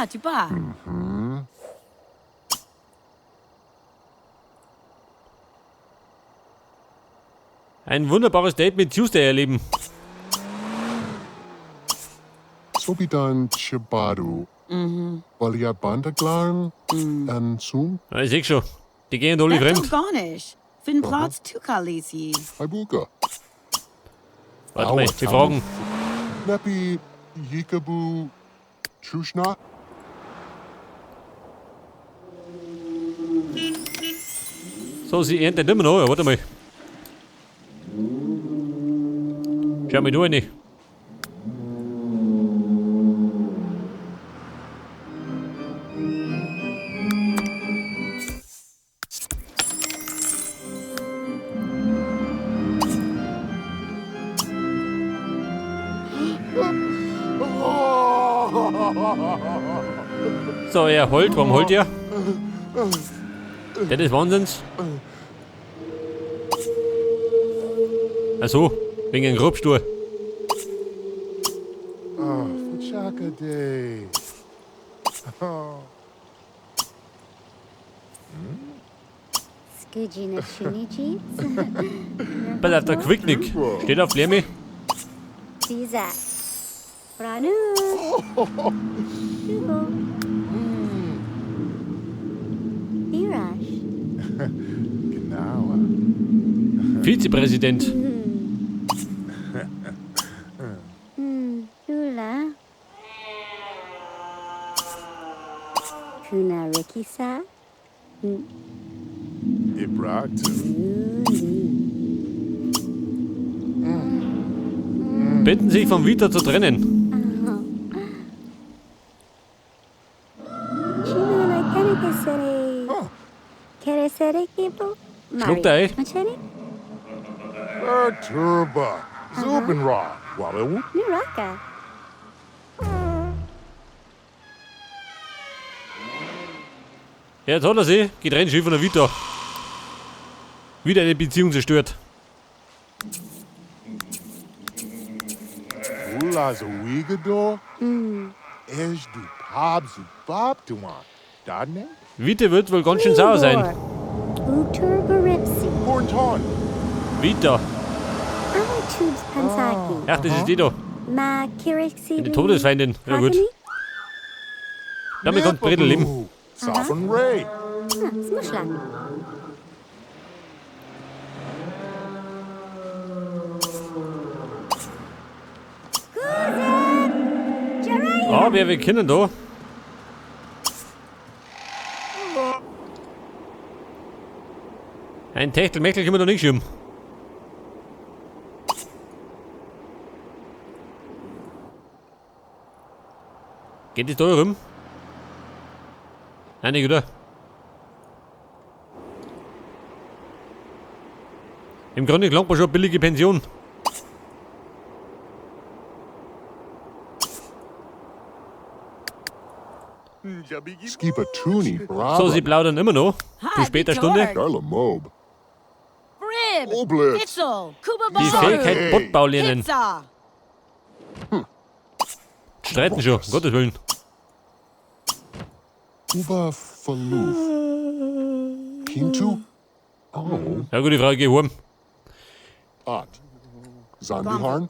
Chupa. Ein wunderbares Date mit Tuesday erleben. Sobidan Chibadu. Baliabandaglarn. Ansum. Ja, ich seh schon. Die gehen alle fremd. Garnish. Fin Platz Tukalisi. Ibuka. Warte mal, wir fragen. Nepi Yikabu Trushna. So, sie erntet immer noch. Ja, warte mal. Schau mal da rein. So, er heult. Warum heult er? Das ist Wahnsinns. Ach so, wegen einem Grobstuhl. Oh, Chaka Day. Skujina Shiniji. Pass auf, der Quicknick. Steht auf Lärme. Biza. Branu. Hugo. Birash. Genau. Vizepräsident. Hula. Kuna Rikisa. Ibratu. Bitten sich vom Vita zu trennen. Schluckt er, ey? Turba. Zubinra. Wabu. Nuraka. Ja, jetzt hat er sie getrennt schon von der Vita. Wieder eine Beziehung zerstört. Ula Zuigador. Ejdu Pabzu Babduan. Dadne? Vita wird wohl ganz schön sauer sein. Utur Baripsi. Hornton. Vita. Tubes Pansaki. Ach, das ist die da. Ma Kirixi. Eine Todesfeindin. Ja gut. Damit kommt Bredel leben. Sovereign Ray. Smushla. Aber wir können da. Ein Techtelmechtel können wir da nicht schieben. Geht das da rum? Nein, nicht, oder? Im Grunde gelangt man schon eine billige Pension. Skibatuni Brava. So, sie plaudern immer noch. Zu später Stunde. Darla Mob. Brib. Oblitz. Fitzel. Kuba Die Fähigkeit Bottbau lernen. Hitza. Streiten schon, um Gottes Willen. Uba Faluf. Kintu. Oh. Ja gut, die Frage, geh heim. At. Zanduharn.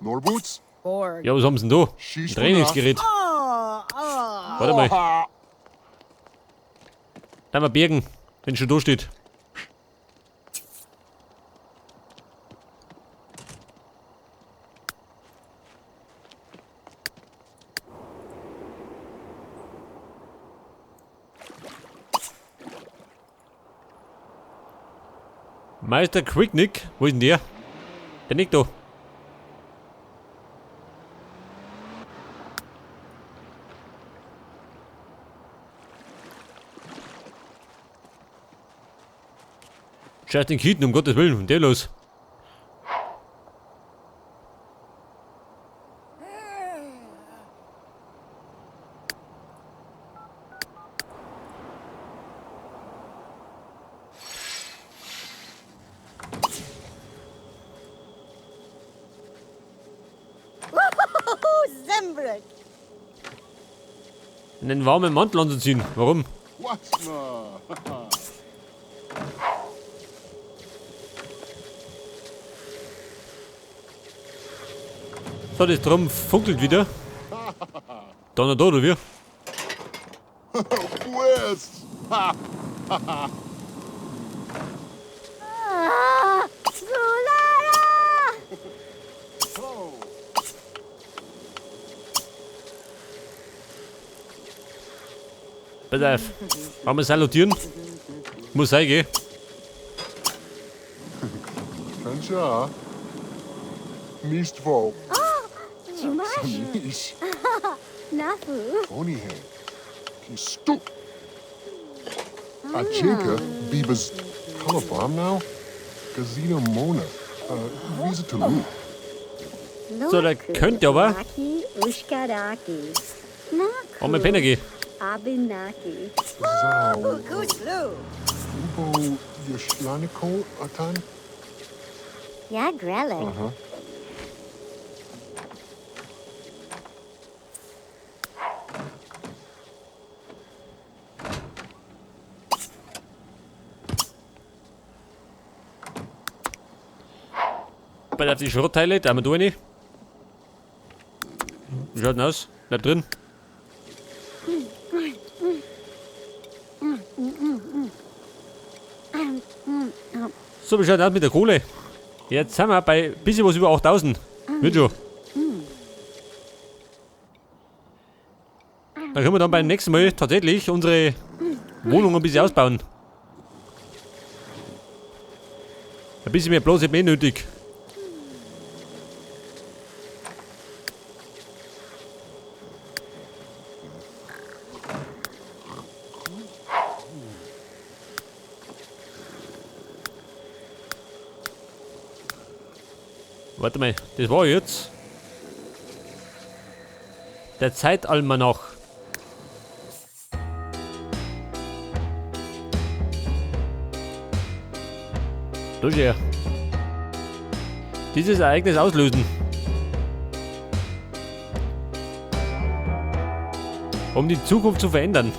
Norboots. Borg. Ja, was haben sie denn da? Ein Trainingsgerät. Warte mal. Da mal bergen, wenn schon da steht. Meister Quicknick, wo ist denn der? Der nickt da. Scheiß den Kiten, um Gottes Willen, was ist denn der los? Zembrik. Einen warmen Mantel anzuziehen. Warum? So, das Drum funkelt wieder. Donner da, oder wie? Pass auf. Wollen wir salutieren? Muss sein, gell? Kancha. Nistvo. Jumash. Nish. Nafu. Onihe. Kistu. Ajinka Bibas Kalabam now? Gazina Mona. Visa Tulu. So, der könnte aber. Laki Ushkaraki. Naku. Wollen wir pennen gehen? Abinaki. Zao. Kuslu. Ubo Yashlaniko Atan? Ja, Grelle. Aha. Bei auf die Schrottteile, da haben wir da eine. Wie schaut denn aus? Bleib drin. So, wie schaut denn aus mit der Kohle? Jetzt sind wir bei bisschen was über 8000. Wird schon. Dann können wir dann beim nächsten Mal tatsächlich unsere Wohnung ein bisschen ausbauen. Ein bisschen mehr Platz hätten wir eh nötig. Warte mal, das war jetzt der Zeitalmanach. Da ist er. Dieses Ereignis auslösen. Um die Zukunft zu verändern.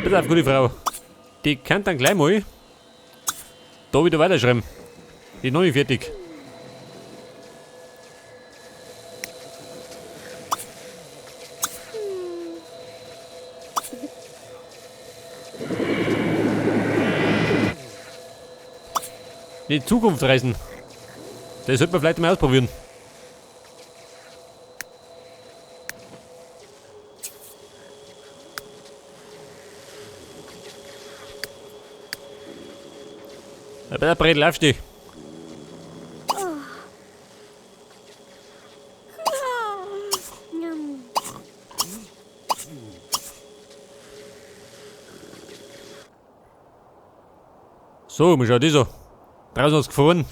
Pass auf, gute Frau. Die kann dann gleich mal da wieder weiterschreiben. Die ist noch nicht fertig. In die Zukunft reisen. Das sollte man vielleicht mal ausprobieren. Ja, bei der Bredel aufstehen. So, wie schaut das so? Draußen hat's gefroren.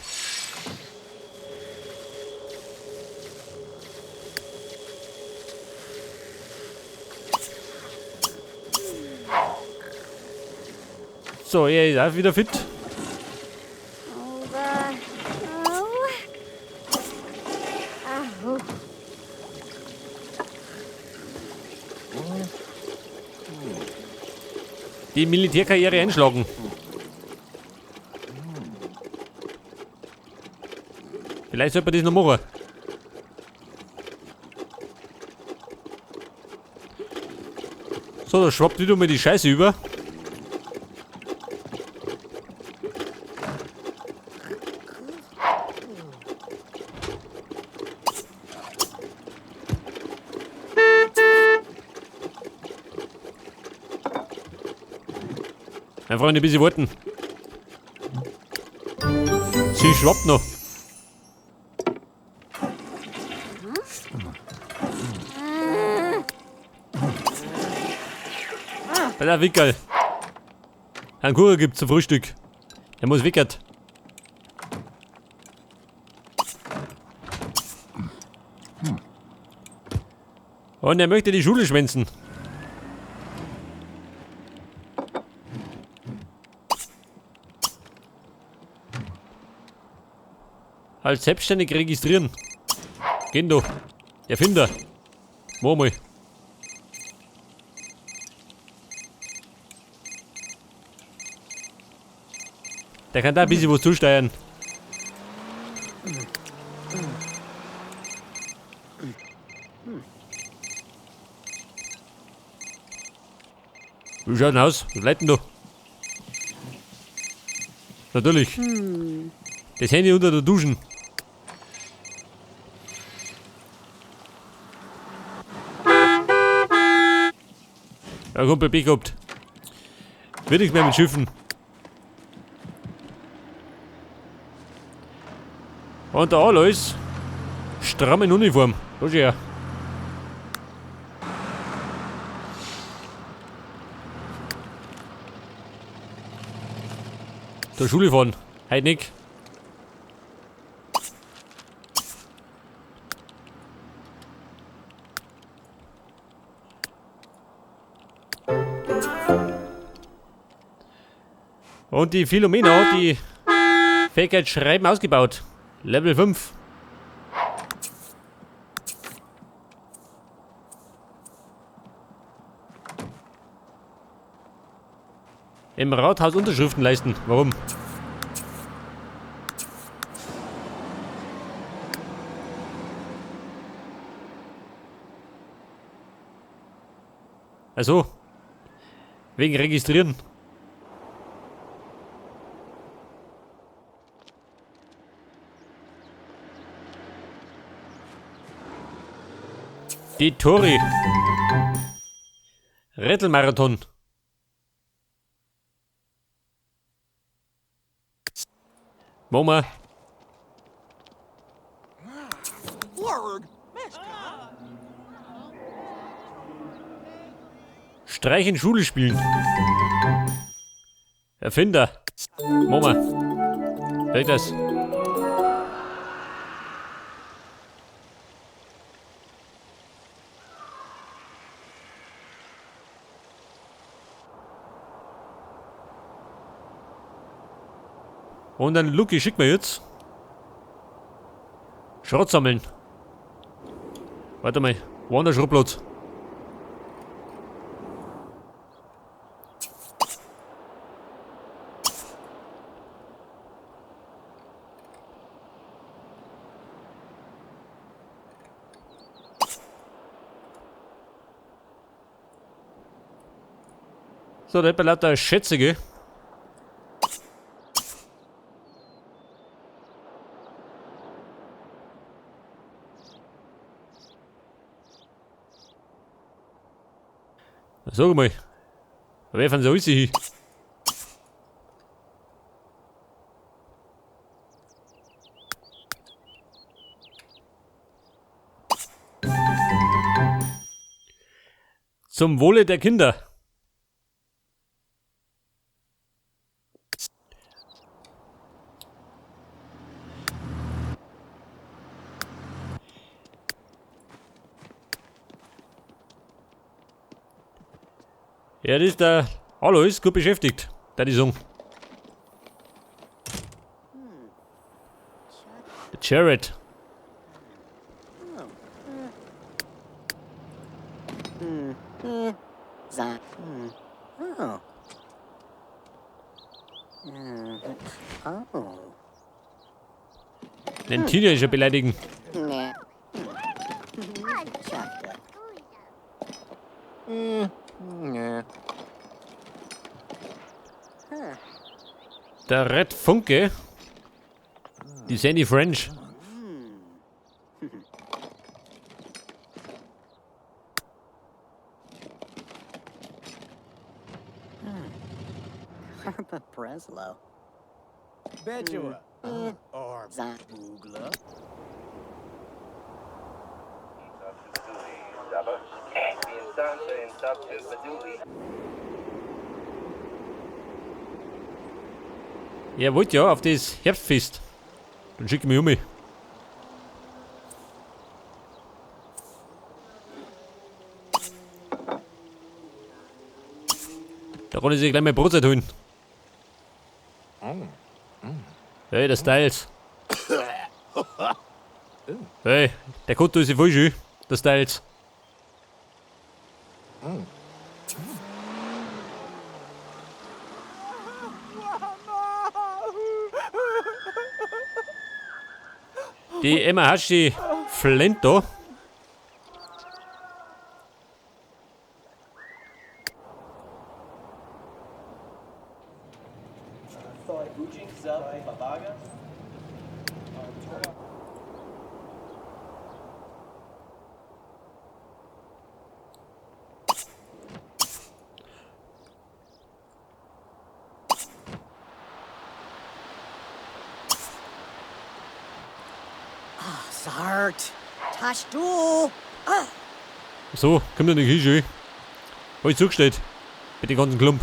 So, er ist auch wieder fit. Die Militärkarriere einschlagen. Vielleicht sollte man das noch machen. So, da schwappt wieder mal die Scheiße über. Mein Freund, ein bisschen warten. Sie schwappt noch. Bei der Wickerl. Einen Kuchen gibt's zum Frühstück. Er muss wickert. Und er möchte die Schule schwänzen. Als selbstständig registrieren. Gehen doch. Erfinder. Mach mal. Der kann da ein bisschen was zusteuern. Wie schaut denn aus? Was leiten da? Natürlich. Das Handy unter der Duschen. Ja, Kumpel, Pech gehabt. Wird nichts mehr mit Schiffen. Und der Alois, stramm in Uniform. Da schau her. Zur Schule fahren. Heute nicht. Und die Philomena hat die Fähigkeit Schreiben ausgebaut. Level 5. Im Rathaus Unterschriften leisten. Warum? Also, wegen Registrieren. Die Tori. Rätselmarathon. Machen wir. Streich in Schule spielen. Erfinder. Machen wir. Wer das? Und dann Lucky schick mir jetzt. Schrott sammeln. Warte mal, wo ist der Schrottplatz? So, da hat man lauter Schätze, gell? Sag mal, wer von so ist sie? Zum Wohle der Kinder. Ja, das ist der Alois, gut beschäftigt, der die Song. Der Jared. Den Teenager beleidigen. Der Red Funke. Die Sandy French. Harpa Breslow. Bejua. Or Bugla. Er wollte ja auf das Herbstfest. Dann schick ich mich um. Da kann ich sich gleich mal Brotzeit holen. Hey, der Styles. Hey, der Konto ist ja voll schön. Der Styles. Die Emma Haschi flennt da. Sart. Tashtu. So, komm doch nicht hin, schön. Hab ich zugestellt. Mit dem ganzen Klump.